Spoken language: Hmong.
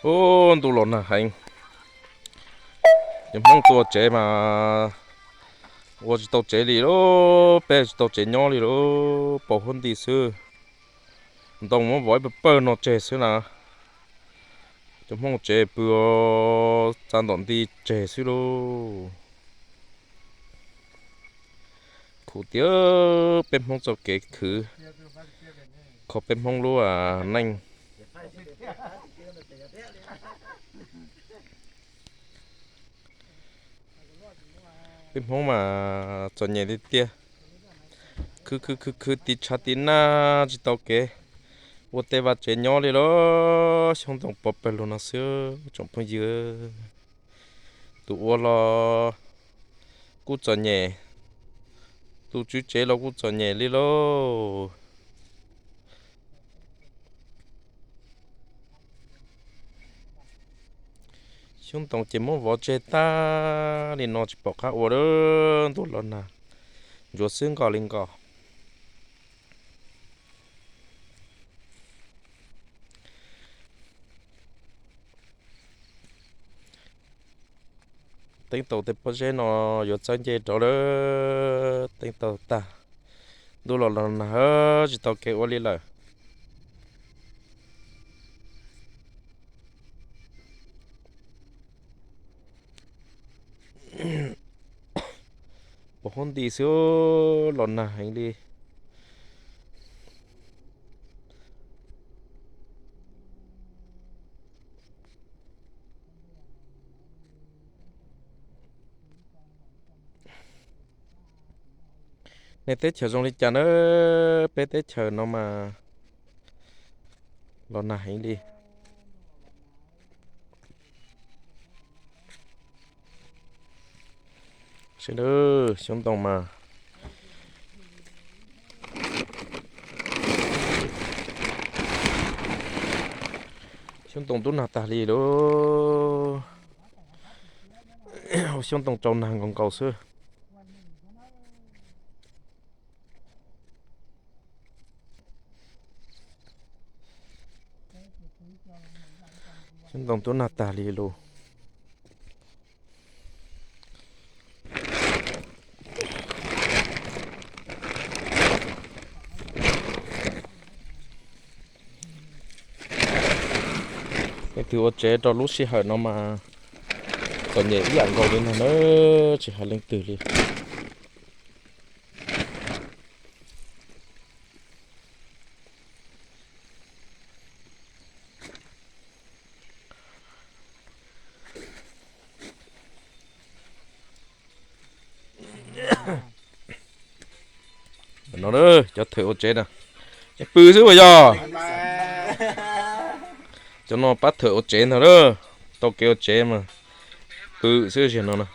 Ub, ntuj los nag heev. Cov Hmoob txuas tsev mas ua tsis tau tsev li lauj, peb tsis tau tsev nyob li lauj, paus huab nti xwb. Ntoo muab vov ib pawg pawg no tseg xwb na. Cov Hmoob tsev pw txav ntom nti tseg xwb lauj. Khuv tiag peb Hmoob txoj kev khwv, kho peb Hmoob lub neej. Peb Hmoob mas txom nyem tiag tiag. Khwv khwv khwv khwv tiv tshav tiv nag tsis tau kev ua teb vaj tsev nyob li lauj. Xyoob ntoo pov pawg lug no xwb tsoom phooj ywg. Tus ua los kuj txom nyem, tus tswv tsev los kuj txom nyem li lauj. Xyoob ntoo ces muab vov tseg tag li no tsis pom qab ua lawm, ntuj los nag ntsuav xwb nkaus li nkaus. Teeb tau tej pob zeb no yuav txawb nce rau lawm, teeb tau tag. Ntuj los los nag tsis tau kev ua li lawm. Paus huab nti xwb los nag heev li. Nej teb chaws zoo li cas na? Peb teb chaws no mas los nag heev li. Sawv daws, xyoob ntoo mas, xyoob ntoo tub nag tag li lauj. Ua xyoob ntoo tsau nag nkaus nkaus xwb. Xyoob ntoo tub nag tag li lauj. Leej twg ua tsev rau lub sij hawm no mas txom nyem ib yam nkaus li no na, tsis hais leej twg li. No, cov thawj ua tsev na, pw xwb ua yog. Cov no pab thawj ua tsev ntag na, tau kev ua tsev mas pw xwb ziag no na.